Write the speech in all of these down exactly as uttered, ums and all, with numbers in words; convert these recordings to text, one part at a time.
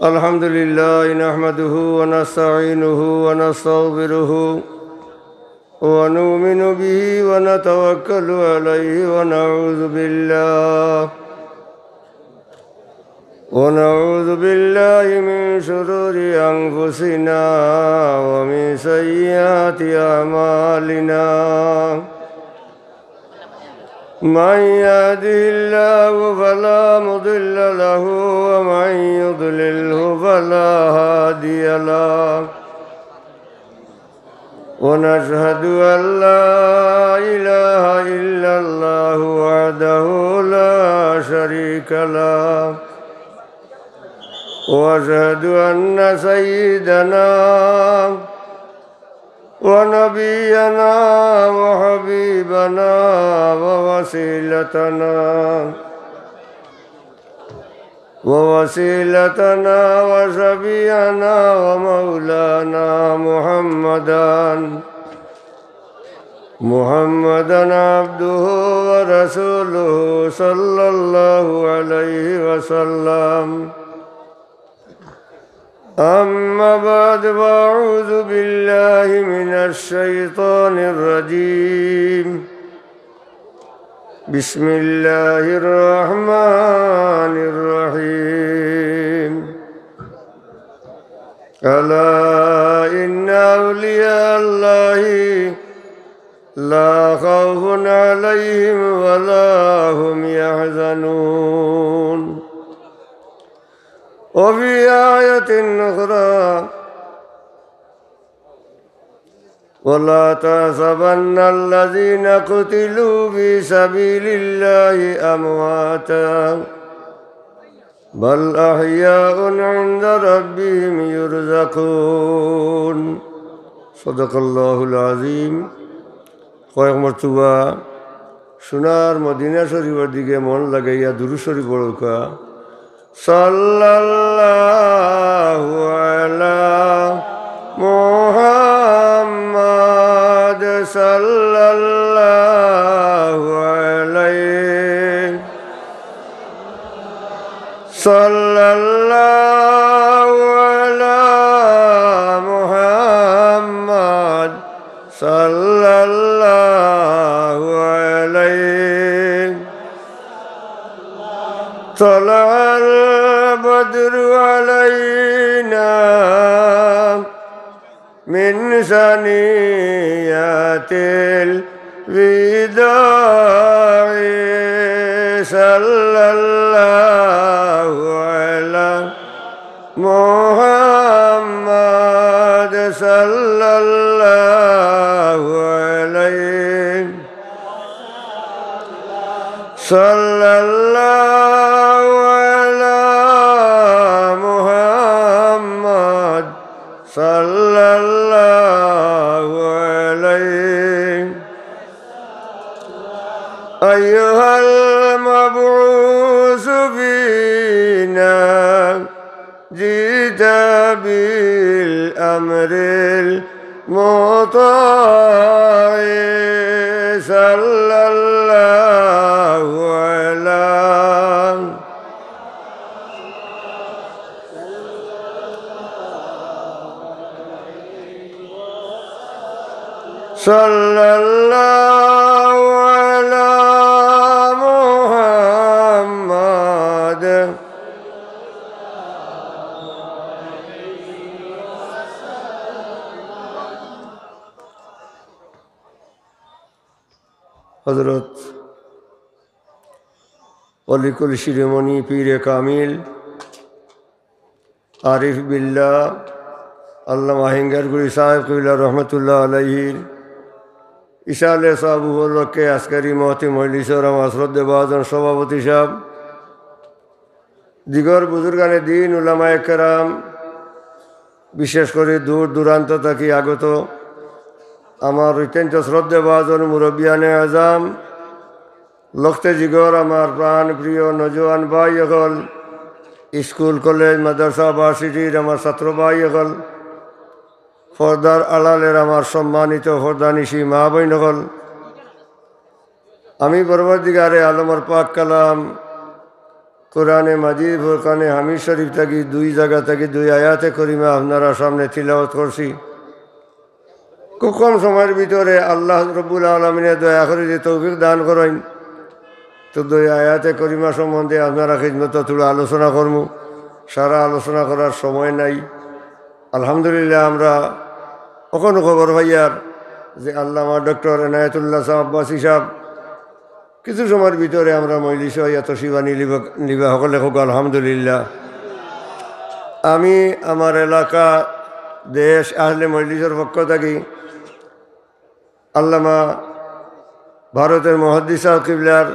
الحمد لله نحمده ونستعينه ونستغفره ونؤمن به ونتوكل عليه ونعوذ بالله ونعوذ بالله من شرور أنفسنا ومن سيئات أعمالنا. من يهده الله فلا مضل له ومن يضلله فلا هادي له. ونشهد أن لا إله إلا الله وحده لا شريك له. وأشهد أن سيدنا ونبينا وحبيبنا ووسيلتنا ووسيلتنا وشفيعنا ومولانا محمدا، محمدا عبده ورسوله صلى الله عليه وسلم. أما بعد، فأعوذ بالله من الشيطان الرجيم. بسم الله الرحمن الرحيم. ألا إن أولياء الله لا خوف عليهم ولا هم يحزنون. وفي آية أخرى، ولا تحسبن الذين قتلوا في سبيل الله أمواتا بل أحياء عند ربهم يرزقون. صدق الله العظيم. কয়েক মর্তবা সোনার মদিনা শরীফর দিকে মন লাগাইয়া দুরূদ শরীফ পড়উক্কা। صلى الله على محمد، صلى الله عليه، صلى الله على محمد، صلى الله عليه. طلع البدر علينا من ثنيات الوداع، صلى الله على محمد، صلى الله عليه، صلى الله على محمد، صلى الله عليه. أيها المبعوث فينا جئت بالأمر المطاع، صلى الله على، صلى الله على محمد. হযরত অলিকুল শিরোমণি পীরে কামিল আরিফ বিল্লাহ আল্লামা হেঙ্গারগুড়ি সাহেব কিবলা রহমতুল্লাহ আলাইহির ইসালে সওয়াব উপলক্ষে আজকের এই মহতী মজলিসর আমার শ্রদ্ধেভাজন সভাপতি সাহেব, দিগর বুজুর্গানে দিন, উলামায়ে কেরাম, বিশেষ করি দূর দূরান্ত থাকি আগত আমার অত্যন্ত শ্রদ্ধেভাজন মুরব্বিয়ানে আজাম, লখতে জিগর আমার প্রাণ প্রিয় নওজোয়ান ভাই অকল, স্কুল, কলেজ, মাদ্রাসা, ভার্সিটির আমার ছাত্র ভাই অকল, পর্দার আড়ালের আমার সম্মানিত পর্দানিশী মা বইন অকল, আমি পরওয়ারদিগারে আলমর পাক কালাম কোরআনে মাজিদ, ফুরকানে হামিদ শরীফ থাকি দুই জাগা থাকি দুই আয়াতে করিমা আপনারার সামনে তিলাওয়াত করছি। খুব কম সময়র ভিতরে আল্লাহ রব্বুল আলামিনে দয়া করি যে তৌফিক দান করইন, তো দুই আয়াতে করিমা সম্বন্ধে আপনারার খিদমতো থুড়া আলোচনা করমু। সারা আলোচনা করার সময় নাই। আলহামদুলিল্লাহ, আমরা অখন খবর পাইয়ার যে আল্লামা ডক্টর এনায়েতুল্লাহ সাব আব্বাসী সাব কিছু সময়র ভিতরে আমরার মজলিসো আইয়া তশরিফ আনি নিবা, নিবা। হকলে কউক্কা আলহামদুলিল্লাহ। আমি আমার এলাকা, দেশ, আহলে মজলিসর পক্ষ থাকি আল্লামা ভারতের মুহাদ্দিস সাব কিবলার,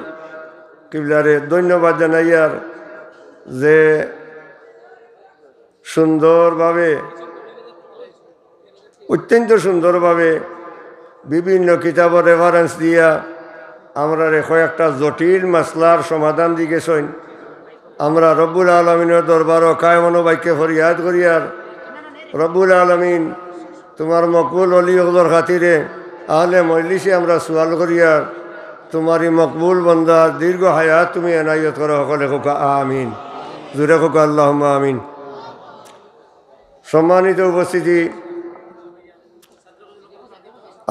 কিবলারে ধন্যবাদ জানাইয়ার যে সুন্দরভাবে, অত্যন্ত সুন্দরভাবে বিভিন্ন কিতাবর reference দিয়া আমরারে কয়েকটা জটিল মাসলার সমাধান দি গেছইন। আমরা রব্বুল আলামিনর দরবারো কায় মনো বাক্যে ফরিয়াদ করিয়ার, রব্বুল আলামিন, তুমার মকবুল অলি অকলর খাতিরে আহলে মজলিসে আমরা সুয়াল করিয়ার, তুমার ই মকবুল বন্দার দীর্ঘ হায়াত তুমি এনায়েত করো। হকলে কউক্কা আমিন। জুরে কউক্কা আল্লাহুম্মা আমিন। সম্মানিত উপস্থিতি,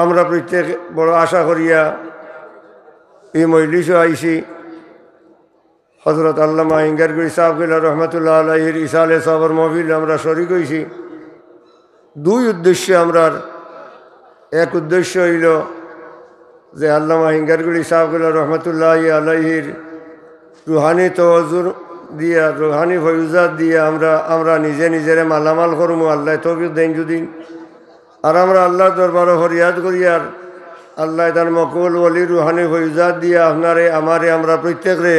আমরা প্রত্যেক বড় আশা করিয়া ই মজলিসো আইছি। হযরত আল্লামা হিঙ্গারগুড়ি সাব কিবলা রহমতুল্লাহ আলাইহির ইসালে সওয়াবর মাহফিল আমরা শরিক অইছি। দুই উদ্দেশ্য আমরার। এক উদ্দেশ্য অইলো যে আল্লামা হিঙ্গারগুড়ি সাব কিবলা রহমতুল্লাহ আলাইহির রুহানি তওয়াজ্জুহ দিয়া, রুহানি ফয়ুজাত দিয়া আমরা, আমরা নিজে নিজেরে মালামাল করমু, আল্লায় তৌফিক দেইন যদি। আর আমরা আল্লার দরবারো ফরিয়াদ করিয়ার, আল্লায় তান মকবুল অলি রুহানি ফয়ুজাত দিয়া আপনারে, আমারে, আমরা প্রত্যেকরে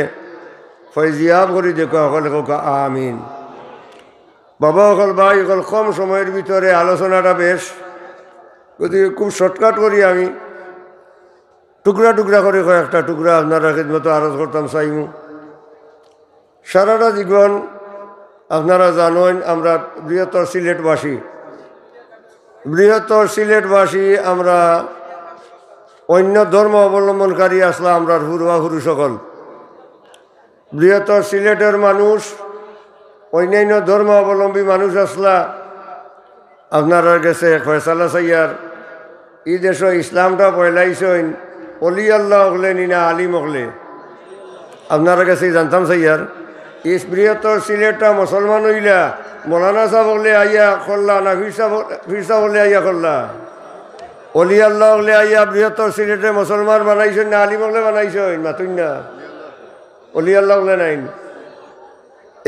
ফয়জিয়াব করি দেউক্কা। হকলে কউক্কা আমিন। বাবা অকল, ভাই অকল, কম সময়র ভিতরে আলোচনাটা বেশ, গতিকে খুব shortcut করি আমি টুকরা টুকরা করি কয়েকটা টুকরা আপনারার খিদমতো আরজ করতাম চাইমু। সারাটা জীবন আপনারা জানইন আমরা বৃহত্তর সিলেটবাসী, বৃহত্তর সিলেটবাসী আমরা অন্য ধর্ম অবলম্বনকারী আছলা আমরার পূর্বপুরুষ অকল। বৃহত্তর সিলেটর মানুষ, অন্যান্য ধর্মাবলম্বী মানুষ আছলা, আপনারার গেছে ফয়সালা চাইয়ার, ই দেশো ইসলামটা ফয়লাইছইন অলি আল্লাহ অকলে নি না আলিম অকলে? আপনারার গেছে জানতাম চাইয়ার, ই বৃহত্তর সিলেটটা মুসলমান অইলা মৌলানা সাব অকলে আইয়া করলা না পীর সাব, পীর সাব অকলে আইয়া করলা? অলি আল্লাহ অকলে আইয়া বৃহত্তর সিলেটে মুসলমান বানাইছইন না আলিম অকলে বানাইছইন? মাতইন না। অলি আল্লাহ অকলে নাইন।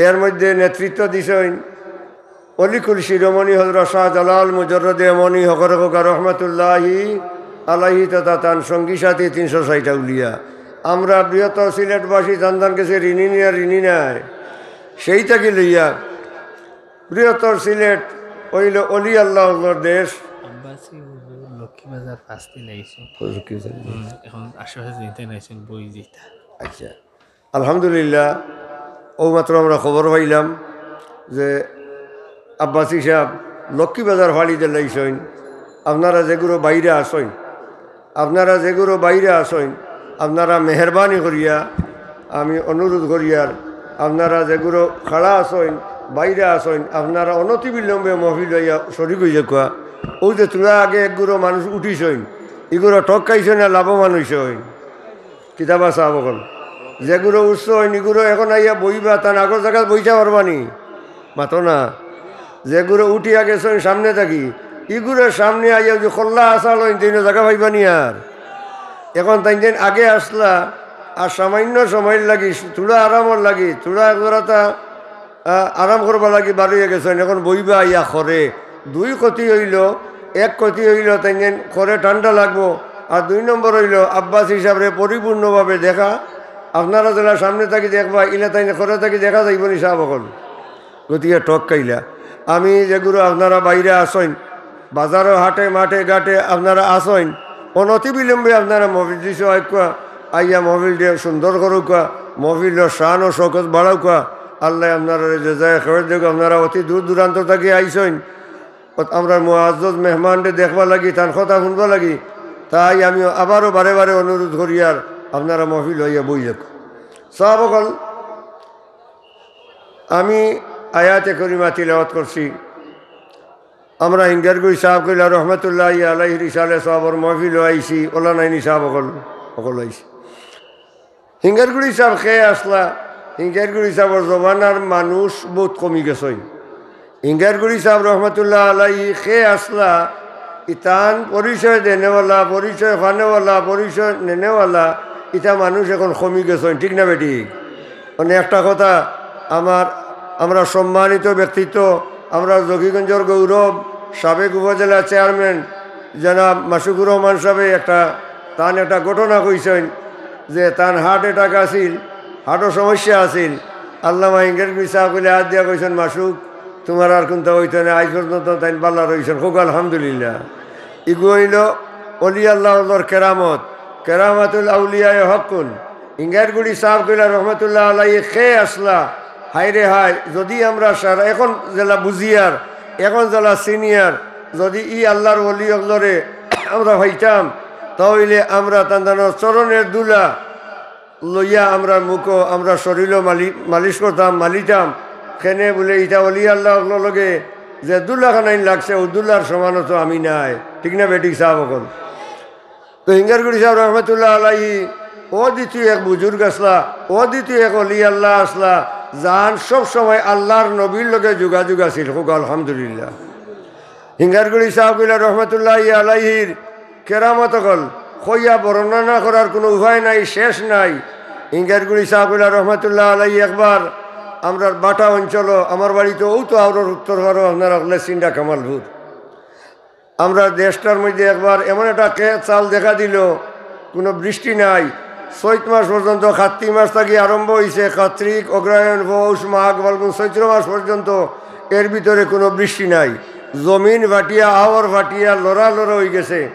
এর মধ্যে নেতৃত্ব দিছইন অলিকুল শিরোমণি হযরত শাহজালাল মুজাররদে ইয়ামনি হকরকুকা রহমতুল্লাহি আলাইহি তথা তান সঙ্গী সাথী তিনশো ষাইট আউলিয়া। আমরা বৃহত্তর সিলেটবাসী তান তান গেছে ঋণী নি আর ঋণী নায়। সেই থাকি লইয়া বৃহত্তর সিলেট অইলো অলি আল্লাহ অকলর দেশ। আব্বাসী হুজুর লক্ষ্মীবাজার পাঁচ দিন আইছে। হুজুর কি জানি? হুম, এখন আশেপাশে যেতে নাইছেন, বই যেটা। আচ্ছা, আলহামদুলিল্লাহ, অউ মাত্র আমরা খবর পাইলাম যে আব্বাসী সাব লক্ষ্মীবাজার ফাড়ি দিলাইছইন। আপনারা যেগুলো বাইরে আছইন, আপনারা যেগুলো বাইরে আছইন, আপনারা মেহেরবানি করিয়া আমি অনুরোধ করিয়ার, আপনারা যেগুলো খাড়া আছইন, বাইরে আছইন, আপনারা অনতিবিলম্বে মহফিল অইয়া শরিক অই যাউক্কা। অউ যে থুড়া আগে একগুলো মানুষ উঠিছইন, ইগুলো ঠক খাইছইন না লাভবান অইছইন? কিতা বা সাব অকল, যেগুলো উঠছইন, ইগুলো এখন আইয়া বইবা, তান আগর জাগাত বইতা পারবা নি? মাতো না। যেগুলো উঠিয়া গেছইন সামনে থাকি, ইগুলো সামনে আইয়া যদি খোল্লা আছাড় অইন, তে ইনো জাগা পাইবা নি আর? এখন তাইন যেন আগে আছলা, আর সামান্য সময়র লাগি, থুড়া আরামর লাগি, থুড়া একজরাতা, আ, আরাম করবার লাগি বারইয়া গেছইন, এখন বইবা আইয়া খরে। দুই ক্ষতি অইলো, এক ক্ষতি অইলো, তাইন যেন খরে ঠান্ডা লাগবো, আর দুই নম্বর অইলো আব্বাসী সাবরে পরিপূর্ণভাবে দেখা। আপনারা যেলা সামনে থাকি দেখবা, ইলা তাইন খরে থাকি দেখা যাইবো নি সাব অকল? গতিকে ঠক খাইলা। আমি যেগুলো আপনারা বাইরে আছইন, বাজারো হাটে মাঠে ঘাটে আপনারা আছইন, অনতিবিলম্বে আপনারা মহফিল দিছো আইক্কা, আইয়া মহফিলরে সুন্দর করউক্কা, মহফিলর শান ও শওকত বাড়াউক্কা। আল্লায় আপনারারে জাযায়ে খায়ের দেউক। আপনারা অতি দূর দূরান্ত থাকি আইছইন, অত-, আমরার মুআজ্জাজ মেহমানরে দেখবার লাগি, তান কথা হুনবার লাগি। তাই আমি আবারও বারে বারে অনুরোধ করিয়ার, আপনারা মহফিল অইয়া বই যাউক। সাব অকল, আমি আয়াতে করিমা তিলাওয়াত করছি। আমরা হিঙ্গারগুড়ি সাহেব কইলা রহমতুল্লাহ আলাইহির ইসালে সওয়াবর মহফিলও আইছি, ওলা নাইনি সাহেব অকল, অকল আইছি। হিঙ্গারগুড়ি সাহেব কে আসলা? হিঙ্গারগুড়ি সাহেবর জমানার মানুষ বহুত কমি গেছইন। হিঙ্গারগুড়ি সাহেব রহমতুল্লাহ আলাইহি কে আসলা? ইতান পরিচয় দেনেওয়ালা, পরিচয় ফানেওয়ালা, পরিচয় নেনেওয়ালা, ইতা মানুষ এখন কমি গেছইন, ঠিক না বেঠিক? মানে একটা কথা, আমার, আমরা সম্মানিত ব্যক্তিত্ব, আমরা জকিগঞ্জর গৌরব, সাবেক উপজেলা চেয়ারম্যান জনাব মাসুকুর রহমান সাহেবে একটা, তান একটা ঘটনা কইছইন যে তান হার্ট অ্যাটাক আছিল, হার্টর সমস্যা আছিল। আল্লামা হিঙ্গারগুড়ি সাহেব কইলে হাত দিয়া কইছইন, "মাসুক, তুমার আর কুন্তা অইতো না, আইজ পর্যন্ত তাইন বালা রইছইন, খুব আলহামদুলিল্লাহ।" ইগু অইল অলি আল্লাহ অকলর কেরামত, কেরামাতুল আউলিয়ায়ে হক্কুন। হিঙ্গারগুড়ি সাহেব কইলা রহমতুল্লাহ আলাইহি কে আসলা? হায় রে হায়, যদি আমরা সারা এখন যেলা বুঝিয়ার, এখন যেলা সিনিয়র, যদি ই আল্লাহর ওলি অকলরে আমরা পাইতাম, তা অইলে আমরা তান তানর চরণের ধুলা লইয়া আমরার মুখো, আমরার শরীরও মালি-, মালিশ করতাম, মালিতাম। কেনে বুলে ইতা ওলি আল্লাহ অকলর লগে যে ধুলা খানাইন লাগছে, অউ ধুলার সমানও তো আমি নাই, ঠিক না বেঠিক সাহেব অকল? তো হিঙ্গারগুড়ি সাহেব রহমতুল্লাহ আলাইহি অদ্বিতীয় এক বুজুর্গ আসলা, অদ্বিতীয় এক ওলি আল্লাহ আসলা, যান সব সময় আল্লাহর নবীর লগে যোগাযোগ আছিল। খুব আলহামদুলিল্লাহ। হিঙ্গারগুড়ি সাহেব কইলা রহমতুল্লাহ আলাইহির কেরামত অকল কইয়া বর্ণনা করার কোনো উপায় নাই, শেষ নাই। হিঙ্গারগুড়ি সাহেব কইলা রহমতুল্লাহ আলাইহি একবার আমরার বাটা অঞ্চল, আমার বাড়ি তো অউ তো আওরর উত্তর পারো, আপনারা অকলে চিনরা কামালপুর। আমরা দেশটার মধ্যে একবার এমন একটা কে-, চাল দেখা দিল, কোনো বৃষ্টি নাই। চৈত মাস পর্যন্ত, কার্তিক মাস থাকি আরম্ভ অইছে, কার্তিক, অগ্রহায়ণ, পৌষ, মাঘ, ফাল্গুন, চৈত্র মাস পর্যন্ত এর ভিতরে কোনো বৃষ্টি নাই। জমিন ফাটিয়া, আওর ফাটিয়া, লড়া লড়া অই গেছে।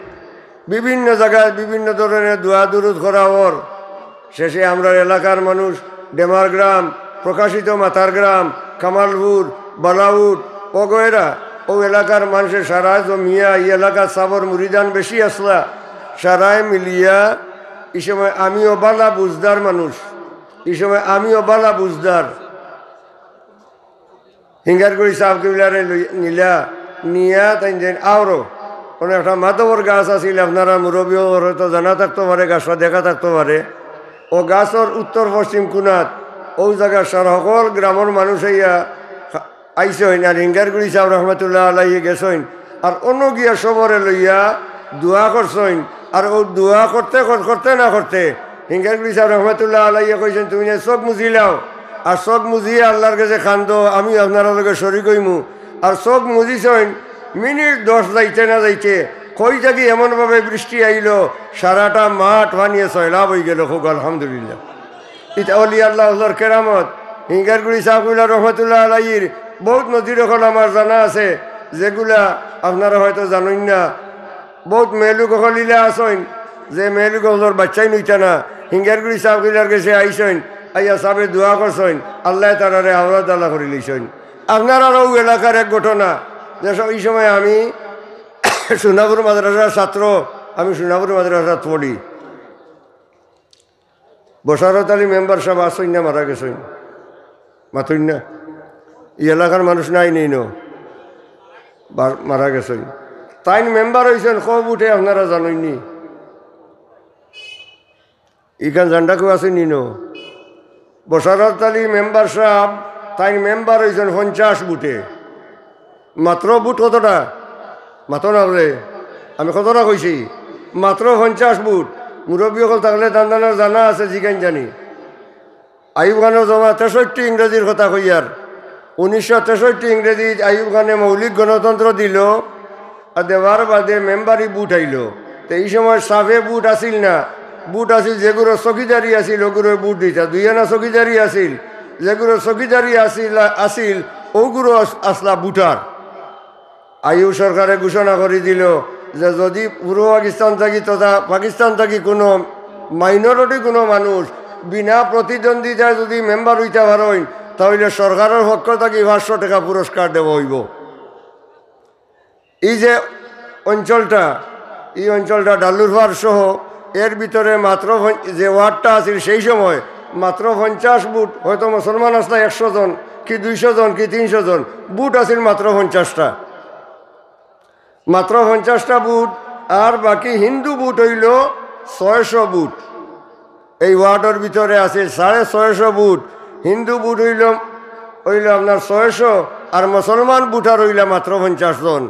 বিভিন্ন জাগাত বিভিন্ন ধরনের দোয়া দুরুদ করা অর। শেষে আমরার এলাকার মানুষ, ডেমার গ্রাম, প্রকাশিত মাতার গ্রাম, কামালপুর, বালাউট, অগয়রা, অউ এলাকার মানষে সারা জমিয়া, ই এলাকাত সাবর মুরিদান বেশি আসলা, সারায় মিলিয়া, ই সময় আমিও বালা বুঝদার মানুষ, ই সময় আমিও বালা বুঝদার। হিঙ্গারগুড়ি সাহেব কিবলারে লই-, নিলা, নিয়া তাইন যেন আওরো। কোনো একটা মাধবর গাছ আছিল, আপনারা মুরব্বী অকলর হয়তো জানা থাকতো পারে, গাছটা দেখা থাকতো পারে। অউ গাছর উত্তর পশ্চিম কোণাত, অউ জাগার সারা হকল গ্রামর মানুষ আইয়া খা-, আইছইন, আর হিঙ্গারগুড়ি সাহেব রহমতুল্লাহ আলাইহি গেছইন। আর অনো গিয়া সবরে লইয়া দোয়া করছইন। আর অউ দোয়া করতে কর-, করতে না করতে হিঙ্গারগুড়ি সাহেব রহমতুল্লাহ আলাইহি কইছইন, "তুমি নে চোখ মুজিলাও, আর চোখ মুজিয়া আল্লাহর গেছে কান্দো, আমি আপনারার লগে শরিক অইমু।" আর চোখ মুজিছইন, মিনিট দশ যাইতে না যাইতে কই থাকি এমনভাবে বৃষ্টি আইলো, সারাটা মাঠ পানিয়ে সয়লাব অইগেলো। খুব আলহামদুলিল্লাহ। ইতা অলি আল্লাহ অকলর কেরামত। হিঙ্গারগুড়ি সাহেব কিবলা রহমতুল্লাহ আলাইহির বহুত নজির অকল আমার জানা আছে, যেগুলা আপনারা হয়তো জানইন না। বহুত মেয়েলোক অকল ইলা আছইন, যে মেয়েলোক অকলর বাইচ্চাইন অইতা না, হিঙ্গারগুড়ি সাহেব কিবলার গেছে আইছইন, আইয়া সাবে দোয়া করছইন, আল্লায় তারারে আওলাদ আলা করি লইছইন। আপনারার অউ এলাকার এক ঘটনা, যে স-, ই সময় আমি সোনাপুর মাদ্রাসার ছাত্র, আমি সোনাপুর মাদ্রাসাত পড়ি। বশারত আলী মেম্বার সাব আছইন না, মারা গেছইন? মাতইন না? ই এলাকার মানুষ নাই নি নু? বা-, মারা গেছইন। তাইন মেম্বার অইছইন ক ভুটে আপনারা জানইন নি? ইখান জানরা কেউ আছইন নি নু? বশারত আলী মেম্বার সাব, তাইন মেম্বার অইছইন পঞ্চাশ ভুটে। মাত্র ভুট কতটা? মাতো না রে, আমি কতটা কইছি? মাত্র পঞ্চাশ ভুট। মুরব্বী অকল থাকলে তান তানর জানা আছে, জিগাইন জানি। আইয়ুব খানর জমানাত তেষট্টি ইংরেজির কথা কইয়ার, উনিশশো তেষট্টি ইংরেজিত আইয়ুব খানে মৌলিক গণতন্ত্র দিলো, আর দেওয়ার বাদে মেম্বারি ভুট আইলো। তে ই সময় সাফে ভুট আছিল না, ভুট আছিল যেগুলোর চকিদারি আছিল, ওগুলোর ভুট দিতা। দুইয়ানা চকিদারি আছিল, যেগুলোর চকিদারি আছিল, আছিল, ওগুলো আস-, আসলা ভুটার। আইয়ুব সরকারে ঘোষণা করি দিলো যে যদি পূর্ব পাকিস্তান থাকি তথা পাকিস্তান থাকি কোনো মাইনরিটি কোনো মানুষ বিনা প্রতিদ্বন্দ্বিতায় যদি মেম্বার অইতা পারইন, তা অইলে সরকারর পক্ষ থাকি পাঁচশো টেকা পুরস্কার দেওয়া অইবো। ই যে অঞ্চলটা, ই অঞ্চলটা ডালুরপাড় সহ এর ভিতরে মাত্র পঞ্চ-, যে ওয়ার্ডটা আছিল সেই সময় মাত্র পঞ্চাশ ভুট, হয়তো মুসলমান আসলা একশো জন, কি দুইশো জন কি তিনশো জন, ভোট আছিল মাত্র পঞ্চাশটা, মাত্র পঞ্চাশটা ভোট। আর বাকি হিন্দু ভোট অইলো ছয়শো ভোট। এই ওয়ার্ডর ভিতরে আছে সাড়ে ছয়শো ভোট। হিন্দু ভোট অইলো, অইলো আপনার ছয়শো, আর মুসলমান ভোটার অইলা মাত্র পঞ্চাশ জন।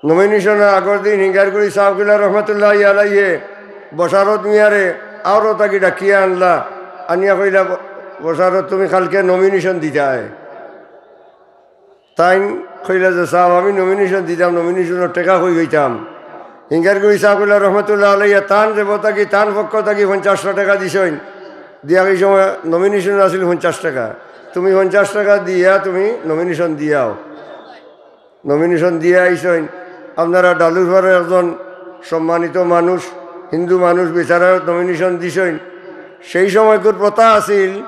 নমিনেশনর আগর দিন হিঙ্গারগুড়ি ছাব কিবলা রহমতুল্লাহি আলাইহে বশারত মিয়ারে আওরো থাকি ডাকিয়া আনলা, আনিয়া কইলা, "ব-, বশারত, তুমি কালকে নমিনেশন দিতায়।" তাইন কইলা যে, "ছাব, আমি নমিনেশন দিতাম, নমিনেশনর টেকা কই পাইতাম?" হিঙ্গারগুড়ি ছাব কিবলা রহমতুল্লাহি আলাইহে তান জেব থাকি, তান পক্ষ থাকি পঞ্চাশটা টেকা দিছইন। দিয়া এই সময় নমিনেশন আছিল পঞ্চাশ টেকা, "তুমি পঞ্চাশ টেকা দিয়া তুমি নমিনেশন দিয়াও।" নমিনেশন দিয়া আইছইন। আপনারা ডালুরপাড়ার একজন সম্মানিত মানুষ, হিন্দু মানুষ, বেচারা নমিনেশন দিছইন। সেই সময়কুর প্রথা আছিল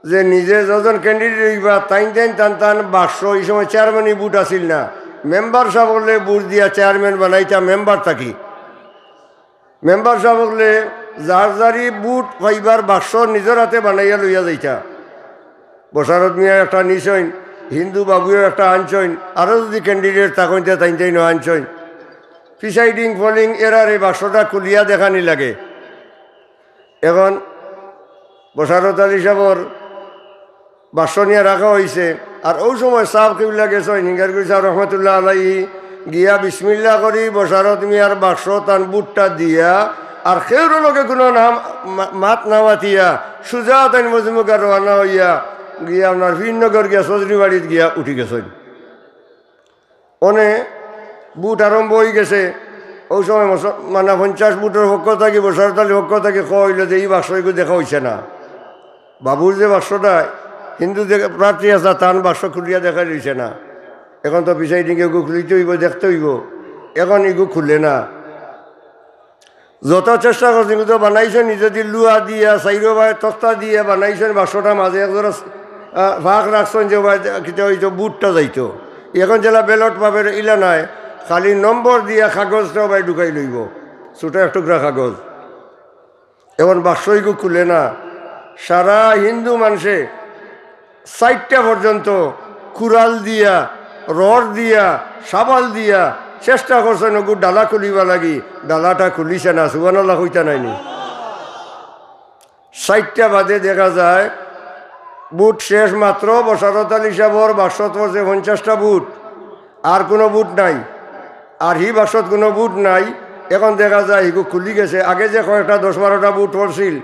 যে নিজে যজন ক্যান্ডিডেট অইবা, তাইন তাইন তান তান বাক্স, এই সময় চেয়ারম্যানি ভোট আছিল না, মেম্বার ছাব অকলে ভোট দিয়া চেয়ারম্যান বানাইতা মেম্বার থাকি। মেম্বার ছাব অকলে যার যারি ভোট পাইবার বাক্স নিজর হাতে বানাইয়া লইয়া যাইতা। বশারত মিয়া একটা নিছইন, হিন্দু বাবুয়েও একটা আনছইন, আরো যদি ক্যান্ডিডেট থাকইন তে তাইন তাইনও আনছইন। প্রিসাইডিং, পোলিং এরারে বাক্সটা খুলিয়া দেখানি লাগে। এখন বশারত আলী ছাবর বাক্স নিয়া রাখা অইছে। আর অউ সময় ছাব কিবলা গেছইন, হিঙ্গারগুড়ি ছাব রহমতুল্লাহ আলাইহি, গিয়া বিসমিল্লা করি বশারত মিয়ার বাক্স তান ভোটটা দিয়া, আর কেউর লগে কুনু নাম মা-, মাত না মাতিয়া সুজা তাইন মজিমুখা রওয়ানা অইয়া গিয়া আপনার ফিরনগর গিয়া চৌধুরী বাড়িত গিয়া উঠি গেছইন। অনে ভোট আরম্ভ অইগেছে। অউ সময় মস-, মানে পঞ্চাশ ভোটর পক্ষ থাকি, বশারত আলীর পক্ষ থাকি কওয়া অইলো যে ই বাক্স ইগু দেখা অইছে না। বাবুর যে বাক্সটা, হিন্দু যে প্রার্থী আছে, তান বাক্স খুলিয়া দেখাইল অইছে না। এখন তো প্রিসাইডিং ইগু খুলিতে অইবো, দেখতে অইবো। এখন ইগু খুলে না। যত চেষ্টা করছইন, ইগু তো বানাইছইন, নিজে দি লুয়া দিয়া, চাইরো বায় তক্তা দিয়া বানাইছইন, বাক্সটা মাঝে এক জোড়া, আহ, ফাঁক রাখছইন যে বায় কিতা অইতো, ভোটটা যাইতো। এখন যেলা ব্যালট পেপার ইলা নায়, খালি নম্বর দিয়া কাগজটা বায় ঢুকাই লইবো, ছোট এক টুকরা কাগজ। এখন বাক্স ইগু খুলে না। সারা হিন্দু মানষে চাইরটা পর্যন্ত কুড়াল দিয়া, রড দিয়া, শাবল দিয়া চেষ্টা করছইন অগু ডালা খুলিবার লাগি, ডালাটা খুলিছে না। সুবহানাল্লাহ কইতা নায়নি? চাইরটা বাদে দেখা যায় ভোট শেষ মাত্র, বশারত আলী ছাবর বাক্সত পড়ছে পঞ্চাশটা ভোট। আর কুনু ভোট নাই, আর হি বাক্সত কুনু ভোট নাই। এখন দেখা যায় হিগু খুলি গেছে। আগে যে কয়েকটা দশ বারোটা ভোট পড়ছিল,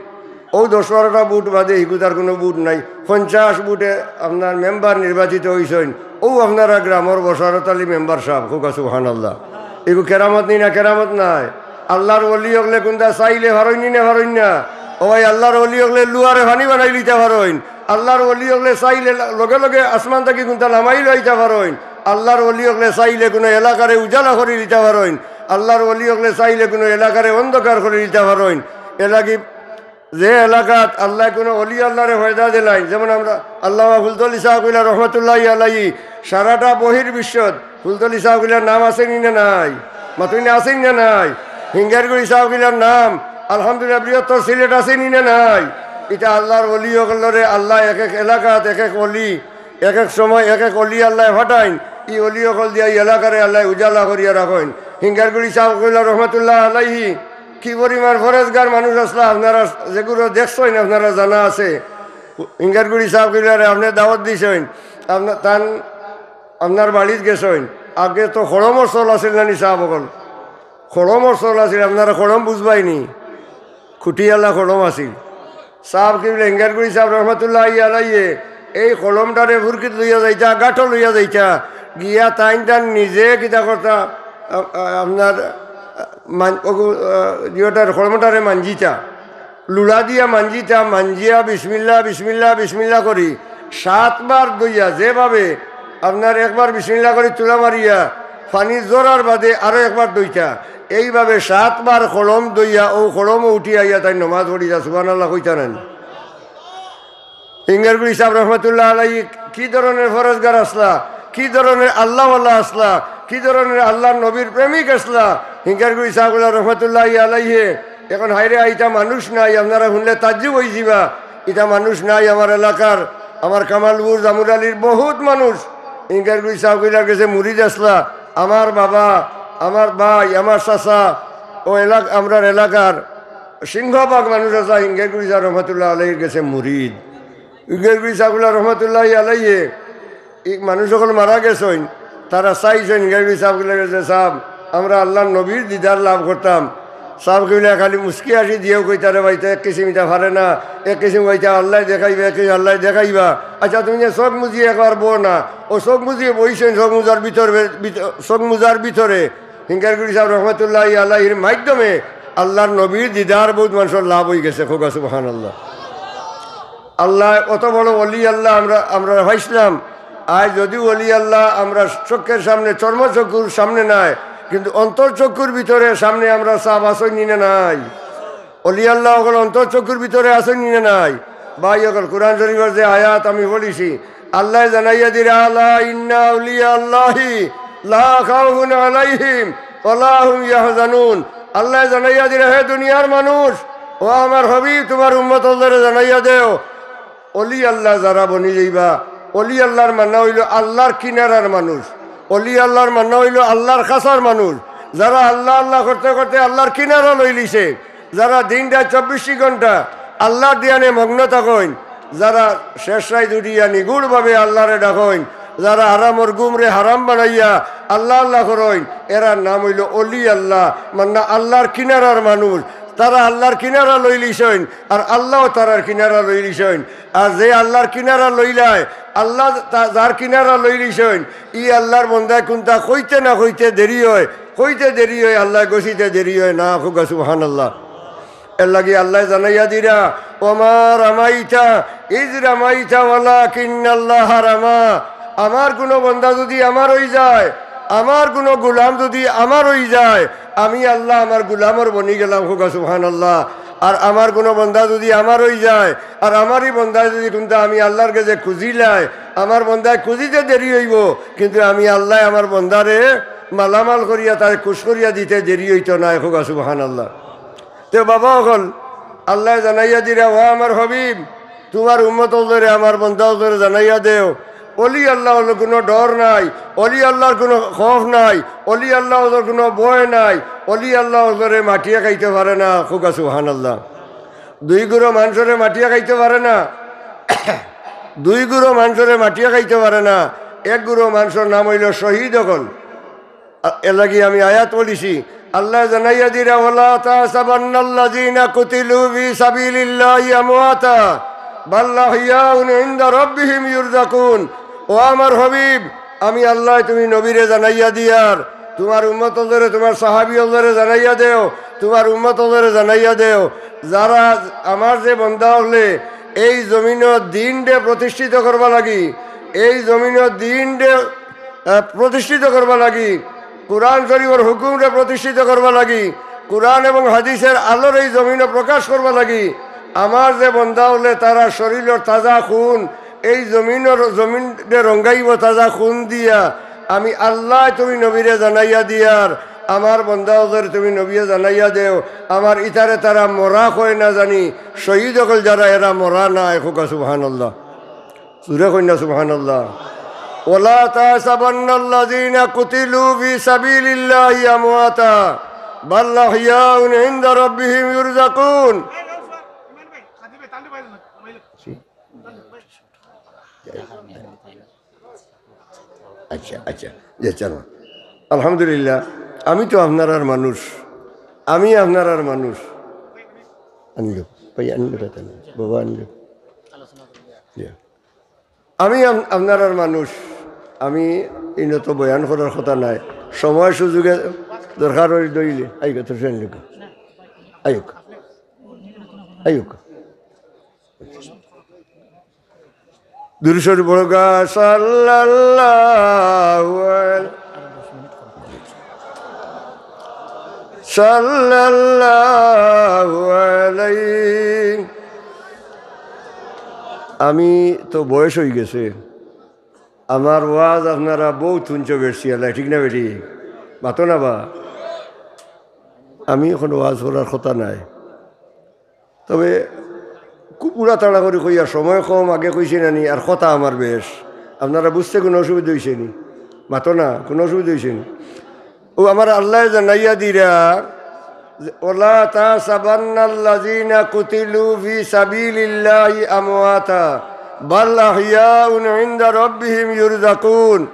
অউ দশ বারোটা ভোট বাদে হিগুত আর কুনু ভোট নাই। পঞ্চাশ ভোটে আপনার মেম্বার নির্বাচিত অইছইন, অউ আপনারা গ্রামর বশারত আলী মেম্বার ছাব। কউক্কা সুবহানাল্লাহ। ইগু কেরামত নি না, কেরামত নায়? আল্লার ওলি অকলে কুন্তা চাইলে পারইন নি না পারইন না? ও ভাই, আল্লার ওলি অকলে লুয়ারে পানি বানাইলিতা পারইন। আল্লার ওলি অকলে চাইলে ল-, লগে লগে আসমান থাকি কুন্তা লামাইলাইতা পারইন। আল্লার ওলি অকলে চাইলে কুনু এলাকারে উজালা করিলিতা পারইন। আল্লার ওলি অকলে চাইলে কুনু এলাকারে অন্ধকার করিলিতা পারইন। এলাগি যে এলাকাত আল্লায় কুনু ওলি আল্লারে পয়দা দিলাইন, যেমন আমরা আল্লামা ফুলতলি ছাব কিবলা রহমতুল্লাহি আলাইহি, সারাটা বহির্বিশ্বত ফুলতলি ছাব কিবলার নাম আছে নি না নাই? মাতইন না, আছে নি না নাই? হিঙ্গারগুড়ি ছাব কিবলার নাম, আলহামদুলিল্লাহ, বৃহত্তর সিলেট আছে নি না নাই? ইতা আল্লার ওলি অকলরে আল্লায় এক এক এলাকাত এক এক ওলি, এক এক সময় এক এক ওলি আল্লায় পাঠাইন। ই ওলি অকল দিয়া ই এলাকারে আল্লায় উজালা করিয়া রাখইন। হিঙ্গারগুড়ি ছাব কিবলা রহমতুল্লাহ আলাইহি কি পরিমাণ পরেজগার মানুষ আছলা, আপনারা যেগুলো দেখছইন, আপনারা জানা আছে। হিঙ্গারগুড়ি ছাব কিবলারে আপনে দাওয়াত দিছইন, আপনা-, তান, আপনার বাড়িত গেছইন। আগে তো খড়মর চল আছিল না নি ছাব অকল? খড়মর চল আছিল, আপনারা খড়ম বুঝবায়নি, খুঁটিআলা খড়ম আছিল। ছাব কিবলা হিঙ্গারগুড়ি ছাব রহমতুল্লাহি আলাইহে এই খড়মটারে ফুরকিত লইয়া যাইতা, গাঁঠো লইয়া যাইতা, গিয়া তাইন তান নিজে কিতা করতা, আ-, আ-, আপনার, আ, মান-, ওগু, আ, ইয়েটার খড়মটারে মাঞ্জিতা, লুড়া দিয়া মাঞ্জিতা, মাঞ্জিয়া বিসমিল্লা, বিসমিল্লা, বিসমিল্লা করি সাতবার ধইয়া, যেভাবে আপনার একবার বিসমিল্লা করি তুলা মারিয়া পানি ঝরার বাদে আরো একবার ধইতা, এইভাবে সাতবার খড়ম ধইয়া অউ খড়মও উঠি আইয়া তাইন নমাজ পড়িতা। সুবহানাল্লাহ কইতা নানি? হিঙ্গারগুড়ি ছাব রহমতুল্লাহ আলাইহি কি ধরনের পরেজগার আছলা, কি ধরনের আল্লাহওয়ালা আছলা, কি ধরনের আল্লার নবীর প্রেমিক আছলা। হিঙ্গারগুড়ি ছাব কিবলা রহমতুল্লাহি আলাইহে এখন হায়রে ইতা মানুষ নাই, আপনারা হুনলে তাজ্জুব অইযিবা। ইতা মানুষ নাই আমার এলাকার, আমার কামালপুর জামুরালির বহুত মানুষ হিঙ্গারগুড়ি সাহেব কইলার গেছে মুরিদ আছলা। আমার বাবা, আমার ভাই, আমার চাচা, ও এলাক-, আমরার এলাকার সিংহভাগ মানুষ আছলা হিঙ্গারগুড়ি সাহেব রহমতুল্লাহ আলাইহির গেছে মুরিদ। হিঙ্গারগুড়ি সাহেব রহমতুল্লাহ আলাইহি, এই মানুষ সকল মারা গেছইন, তারা চাইছইন হিঙ্গারগুড়ি সাহেব কইলার গেছে, "সাহেব, আমরা আল্লাহর নবীর দিদার লাভ করতাম।" সাহেব কইলা খালি মুস্কি হাসি দিয়াও কইতা, "রে ভাই, তো এক কিসিম ইতা পারে না, এক কিসিম কইতা আল্লাহ দেখাইবা, এক কিসিম আল্লাহ দেখাইবা।" আচ্ছা, তুমি যে চোখ মুজিয়ে একবার বও না, ও চোখ মুজিয়ে বইছেন, চোখ মুজার ভিতরে, ভিত-, চোখ মুজার ভিতরে হিঙ্গারগুড়ি সাহেব রহমতুল্লাহ আলাইহির মাধ্যমে আল্লাহর নবীর দিদার বহুত মানুষের লাভ হয়ে গেছে। খোকা সুবহানাল্লাহ। আল্লাহ অত বড় অলি আল্লাহ আমরা, আমরা পাইছিলাম। আজ যদিও অলি আল্লাহ আমরা চোখের সামনে, চর্মচক্ষুর সামনে নাই, কিন্তু অন্তর চক্ষুর ভিতরে সামনে আমরা সাহেব আছইন নি না নাই? অলি আল্লাহ অকল অন্তর চক্ষুর ভিতরে আছইন নি না নাই? ভাই অকল, কোরআন শরীফের যে আয়াত আমি পড়ছি, আল্লাহ জানাইয়া দিরা, "আলা ইন্না আউলিয়া আল্লাহি লা খাউফুন আলাইহিম ওয়া লা হুম ইয়াহজানুন।" আল্লাহ জানাইয়া দিরা, হে দুনিয়ার মানুষ, ও আমার হাবিব, তোমার উম্মত অকলরে জানাইয়া দেও, অলি আল্লাহ যারা বনি যাইবা, অলি আল্লাহর মান্না হইল আল্লাহর কিনারার মানুষ, অলি আল্লাহর মান্না হইল আল্লাহর খাসার মানুষ, যারা আল্লাহ আল্লাহ করতে করতে আল্লাহর কিনারা লইলিছে, যারা দিন রাত চব্বিশ ঘন্টা আল্লাহর ধ্যানে মগ্ন থাকইন, যারা শেষ রাইত উঠিয়া নিগুড়ভাবে আল্লাহরে ডাকইন, যারা হারামর ঘুমরে হারাম বানাইয়া আল্লাহ আল্লাহ করইন, এরার নাম হইল অলি আল্লাহ, মান্না আল্লাহর কিনারার মানুষ। তারা আল্লাহর কিনারা লইলিছইন, আর আল্লাহও তারার কিনারা লইলিছইন। আর যে আল্লাহর কিনারা লইলায়, আল্লাহ তা-, যার কিনারা লইলিছইন, ই আল্লাহর বন্দায় কুনটা কইতে না কইতে দেরি হয়, কইতে দেরি হয়, আল্লাহ গছিতে দেরি হয় না। খোকা সুবহানাল্লাহ। এর লাগি আল্লাহ জানাইয়া দিরা, "ওমা রামাইতা ইজ রামাইতা ওয়ালাকিন্নাল্লাহ রামা।" আমার কোনো বন্দা যদি আমার হই যায়, আমার কোনো গোলাম যদি আমার হই যায়, আমি আল্লাহ আমার গোলামর বনি গেলাম। খোকা সুবহানাল্লাহ। আর আমার কোনো বন্দা যদি আমার হই যায়, আর আমারই বন্দায় যদি কুনটা আমি আল্লাহর গেছে খুঁজিলাই, আমার বন্দায় খুঁজিতে দেরি হইব, কিন্তু আমি আল্লাহ আমার বন্দারে মালামাল করিয়া তারে খুশ করিয়া দিতে দেরি হইতো না। খোকা সুবহানাল্লাহ। তে বাবা অকল, আল্লাহ জানাইয়া দিরা, ও আমার হাবিব, তোমার উম্মত অকলরে, আমার বন্দা অকলরে জানাইয়া দেও, অলি আল্লাহ অকলর কোনো ডর নাই, অলি আল্লাহর কোনো খৌফ নাই, অলি আল্লাহ অকলর কোনো ভয় নাই, অলি আল্লাহ অকলরে মাটিয়ে খাইতে পারে না। খোকা সুবহানাল্লাহ। দুই গুরু মানুষরে মাটিয়ে খাইতে পারে না, দুই গুরু মানুষরে মাটিয়ে খাইতে পারে না। এক গুরু মানুষর নাম হইল শহীদ অকল। আ-, এর লাগি আমি আয়াত পড়ছি। আল্লাহ জানাইয়া দিরা, "ওয়ালা তাহসাবান্নাল্লাযীনা কুতিলু ফী সাবিলিল্লাহি আমওয়াতা, বাল আহইয়াউন ইনদা রাব্বিহিম ইউরযাকুন।" ও আমার হাবিব, আমি আল্লাহ তুমি নবীরে জানাইয়া দিয়ার, তোমার উম্মত অকলরে, তোমার সাহাবী অকলরে জানাইয়া দেও, তোমার উম্মত অকলরে জানাইয়া দেও, যারা আমার যে বন্দা অকলে এই জমিনর দ্বীনরে প্রতিষ্ঠিত করবা লাগি, এই জমিনর দ্বীনরে আহ, প্রতিষ্ঠিত করবা লাগি, কোরআন শরীফর হুকুমরে প্রতিষ্ঠিত করবা লাগি, কোরআন এবং হাদিসের আলোর এই জমিনো প্রকাশ করবা লাগি, আমার যে বন্দা অকলে তারার শরীরর তাজা খুন, এই জমিনর, জমিনরে রঙ্গাইব তাজা খুন দিয়া, আমি আল্লাহ তুমি নবীরে জানাইয়া দিয়ার, আমার বন্দা অকলরে তুমি নবীয়ে জানাইয়া দেও, আমার ইতারে তারা মরা কয় না জানি, শহীদ অকল যারা এরা মরা নায়। খোকা সুবহানাল্লাহ। জোরে কইন না সুবহানাল্লাহ। ওয়ালা তাহসাবান্নাল্লাযীনা কুতিলু ফী সাবিলিল্লাহি আমওয়াতা, বাল আহইয়াউন ইনদা রাব্বিহিম ইউরযাকুন। আচ্ছা, আচ্ছা, জি, চলো। আলহামদুলিল্লাহ, আমি তো আপনারার মানুষ, আমি আপনারার মানুষ। আনলো, ভাই, আনলো, বেটা, আনলো। বাবা, আনলো। জি। আমি আম-, আপনারার মানুষ, আমি ইনো তো বয়ান করার কথা নাই, সময় সুযোগে দরকার হইলে দইলে আইগো, তোর ফ্রেন্ড লোক আইক, আইক। দুরূদ শরীফ পড়ুক্কা, সাল্লাল্লাহু আল-, সাল্লাল্লাহু আলাইহি। আমি তো বয়স হয়ে গেছে, আমার ওয়াজ আপনারা বহুত শুনছো বেশি আল্লাহ, ঠিক না বেটি? মাতো না বা? আমি এখন ওয়াজ করার কথা নাই। তবে খুব উড়াতাড়া করি কইয়ার সময় কম, আগে কইছি না নি, আর কথা আমার বেশ। আপনারা বুঝতে কুনু অসুবিধা অইছে নি? মাতো না, কুনু অসুবিধা অইছে নি? ও আমার আল্লায় জানাইয়া দিরা, যে, "ওয়ালা তাহসাবান্নাল্লাযীনা কুতিলু ফী সাবিলিল্লাহি আমওয়াতা, বাল আহইয়াউন ইনদা রাব্বিহিম ইউরযাকুন।"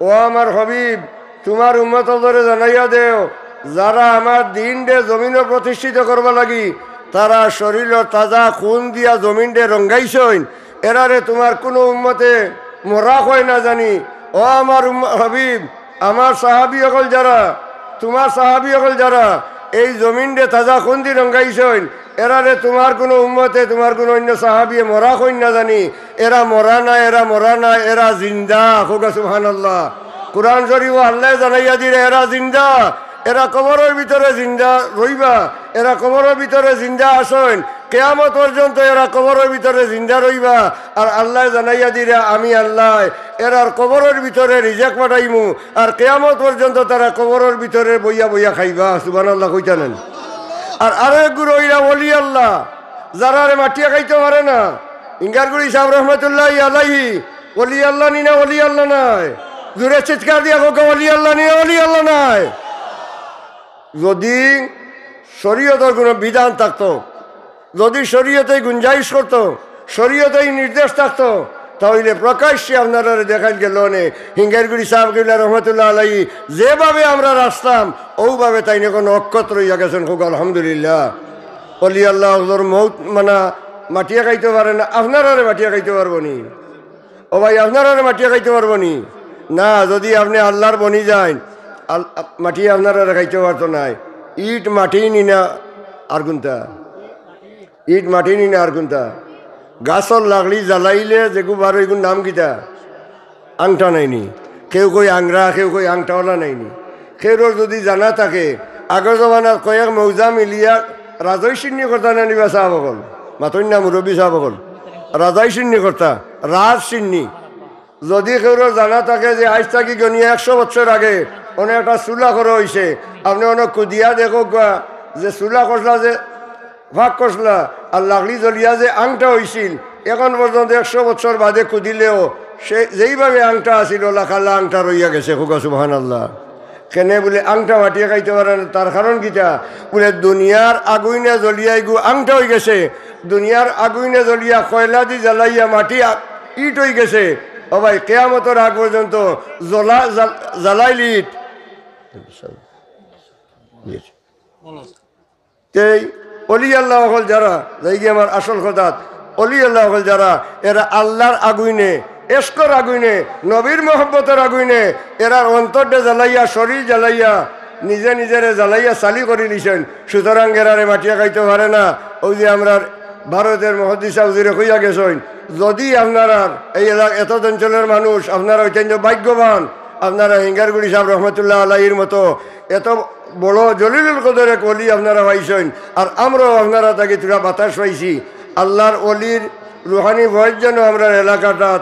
ও আমার হাবিব, তুমার উম্মতরে জানাইয়া দেও, যারা আমার দ্বীনরে জমিনো প্রতিষ্ঠিত করবার লাগি, তারা শরীলর তাজা খুন দিয়া জমিনরে রঙ্গাইছইন, এরারে তুমার কুনু উম্মতে মরা কয় না জানি। ও আমার উম্ম-, হাবিব, আমার সাহাবী অকল যারা, তুমার সাহাবী অকল যারা এই জমিনরে তাজা খুন দি রঙ্গাইছইন, এরারে তুমার কুনু উম্মতে, তুমার কুনু অইন্য সাহাবিয়ে মরা কইন না জানি। এরা মরা নায়, এরা মরা নায়, এরা জিন্দা। কউক্কা সুবহানাল্লাহ। কুরআন শরীফো আল্লায় জানাইয়া দিরা, এরা জিন্দা, এরা কবরর ভিতরে জিন্দা রইবা, এরা কবরর ভিতরে জিন্দা আছইন, কিয়ামত পর্যন্ত এরা কবরর ভিতরে জিন্দা রইবা। আর আল্লায় জানাইয়া দিরা, আমি আল্লায় এরার কবরর ভিতরে রিজেক পাঠাইমু, আর কিয়ামত পর্যন্ত তারা কবরর ভিতরে বইয়া বইয়া খাইবা। সুবহানাল্লাহ কইতা নানি? আর আরো এক গুরু অইরা ওলি আল্লাহ, যারারে মাটিয়ে খাইতো পারে না। হিঙ্গারগুড়ি সাব রহমতুল্লাহি আলাইহি ওলি আল্লাহ নি না ওলি আল্লাহ নায়? জুরে চিৎকার দিয়া কউক্কা, ওলি আল্লাহ নি না ওলি আল্লাহ নায়? যুদি শরীয়তর কুনু বিধান থাকতো, যুদি শরীয়তে গুঞ্জাইশ করতো, শরীয়তে নির্দেশ থাকতো, তা অইলে প্রকাশ্যে আপনারারে দেখাইল গেলো অনে। হিঙ্গারগুড়ি সাব কিবলা রহমতুল্লাহ আলাইহি যেভাবে আমরারে রাখছইন, অউভাবে তাইন অখন অক্ষত রইয়া গেছইন। কউক্কা আলহামদুলিল্লাহ। ওলি আল্লাহ অকলর মউত মানা মাটিয়ে খাইতো পারে না, আপনারারে মাটিয়ে খাইতো পারবো নি? ও ভাই, আপনারারে মাটিয়ে খাইতো পারবো নি? না, যুদি আপনে আল্লার বনি যাইন, আল-, মাটিয়ে আপনারারে খাইতো পারতো নায়। ইট মাটি নি না আর কুনটা? ইট মাটি নি না আর কুনটা? গাছর লাকড়ি জ্বালাইলে যেগু বার অয়, ইগুর নাম কিতা? আংটা নায় নি? কেউ কয় আংরা, কেউ কয় আংটাওয়ালা নায় নি? কেউরর যুদি জানা থাকে, আগর জমানাত কয়েক মৌজা মিলিয়া রাজই শিন্নি করতা না নি বা সাব অকল? মাতইন না মুরব্বি সাব অকল। রাজই শিন্নি করতা, রাজ শিন্নি। যুদি কেউরর জানা থাকে যে আইজ থাকি গনিয়া একশো বছর আগে অনে একটা চুলা করা অইছে, আপনে অনো কুদিয়া দেখউক্কা যে চুলা করছলা যে ফাক করছলা, আর লাকড়ি জ্বলিয়া যে আংটা অইছিল, অখন পর্যন্ত একশো বছর বাদে কুদিলেও সে যেইভাবে আংটা আছিল, অলা কালা আংটা রইয়া গেছে। কউক্কা সুবহানাল্লাহ। কেনে বুলে আংটা মাটিয়ে খাইতো পারে না, তার কারণ কিতা? বুলে দুনিয়ার আগুইনে জ্বলিয়া ইগু আংটা অইগেছে, দুনিয়ার আগুইনে জ্বলিয়া কয়লা দি জ্বালাইয়া মাটি আ-, ইট অইগেছে। ও ভাই, কিয়ামতর আগ পর্যন্ত জ্বলা-, জ্বাল-, জ্বালাইল ইট। তেই অলি আল্লাহ অকল যারা, যাইগি আমার আসল কথাত, অলি আল্লাহ অকল যারা, এরা আল্লার আগুইনে, এশকর আগুইনে, নবীর মহব্বতর আগুইনে, এরার অন্তররে জ্বালাইয়া, শরীর জ্বালাইয়া, নিজে নিজেরে জ্বালাইয়া ছালি করিলিছইন। সুতরাং এরারে মাটিয়ে খাইতো পারে না। অউ যে আমরার ভারতর মুহাদ্দিস হুজুরে কইয়া গেছইন, যুদি আপনারার এই এলা-, এতদ অঞ্চলর মানুষ, আপনারা অত্যন্ত ভাগ্যবান, আপনারা হিঙ্গারগুড়ি সাব রহমতুল্লাহ আলাইহির মতো এত বড় জলিলুল কদর এক ওলি আপনারা পাইছইন, আর আমরাও আপনারা থাকি থুড়া বাতাস পাইছি। আল্লার ওলির রুহানি ফয়েজ যেন আমরার এলাকাটাত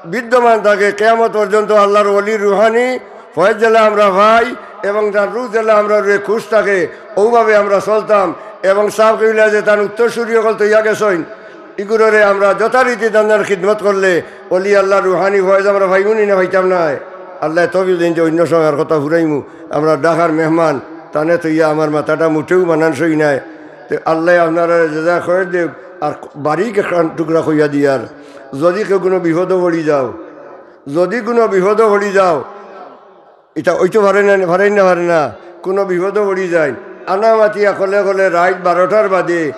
বিদ্যমান থাকে, কিয়ামত পর্যন্ত আল্লার ওলির রুহানি ফয়েজ যেলা আমরা পাই এবং তান রুহ যেলা আমরার উপরে খুশ থাকে, অউভাবে আমরা চলতাম। এবং সাব কিবলা যে তান উত্তরসূরি অকল থইয়া গেছইন, ইগুররে আমরা যথারীতি তানর খিদমত করলে ওলি আল্লার রুহানি ফয়েজ আমরা পাইমু নি না পাইতাম নায়? আল্লায় তৌফিক দেইন যে অইন্য সময় আর কথা ফুরাইমু। আমরা ঢাকার মেহমান, তানে থইয়া আমার মাথাটা মুটেও মানানসই নায়। তে আল্লায় আপনারারে জেজা খয়ের দেউক, আর বারিক একখান টুকরা কইয়া দিয়ার, যুদি কেউ কুনু বিপদো পড়ি যাও, যুদি কুনু বিপদো পড়ি যাও, ইতা অইতো পারে না, পারে না, পারে না। কুনু বিপদো পড়ি যাইন, আনা মাতিয়া কলে কলে রাইত বারোটার বাদে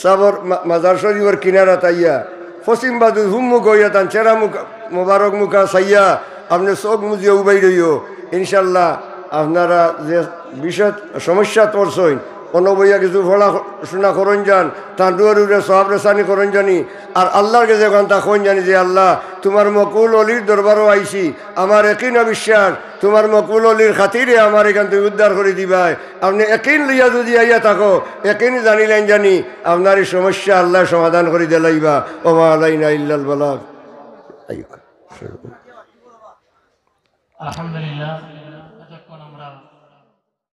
সাবর মা-, মাজার শরিফর কিনারাত আইয়া, পশ্চিম বাজু হুম্মুখ অইয়া তান চেহারা মুখ, মোবারক মুখা চাইয়া, আপনে চউখ মুজিয়া উবাই রইও। ইনশাআল্লাহ, আপনারা যে বিষয় সমস্যাত পড়ছইন, অনো বইয়া কিছু পড়াশুনা করইন যান, তান দুয়ার উপরে সওয়াব রেসানি করইন জানি, আর আল্লার গেছে অখানতা কইন জানি যে, "আল্লাহ, তুমার মকবুল অলির দরবারো আইছি, আমার একিন বিশ্বাস, তুমার মকবুল অলির খাতিরে আমারে ইখান থাকি উদ্ধার করি দিবায়।" আপনে একিন লইয়া যুদি আইয়া থাকো, একিন জানিলাইন জানি, আপনার ই সমস্যা আল্লায় সমাধান করি দিলাইবা। ওমা আলাইনা ইল্লাল বালাগ। আলহামদুলিল্লাহ।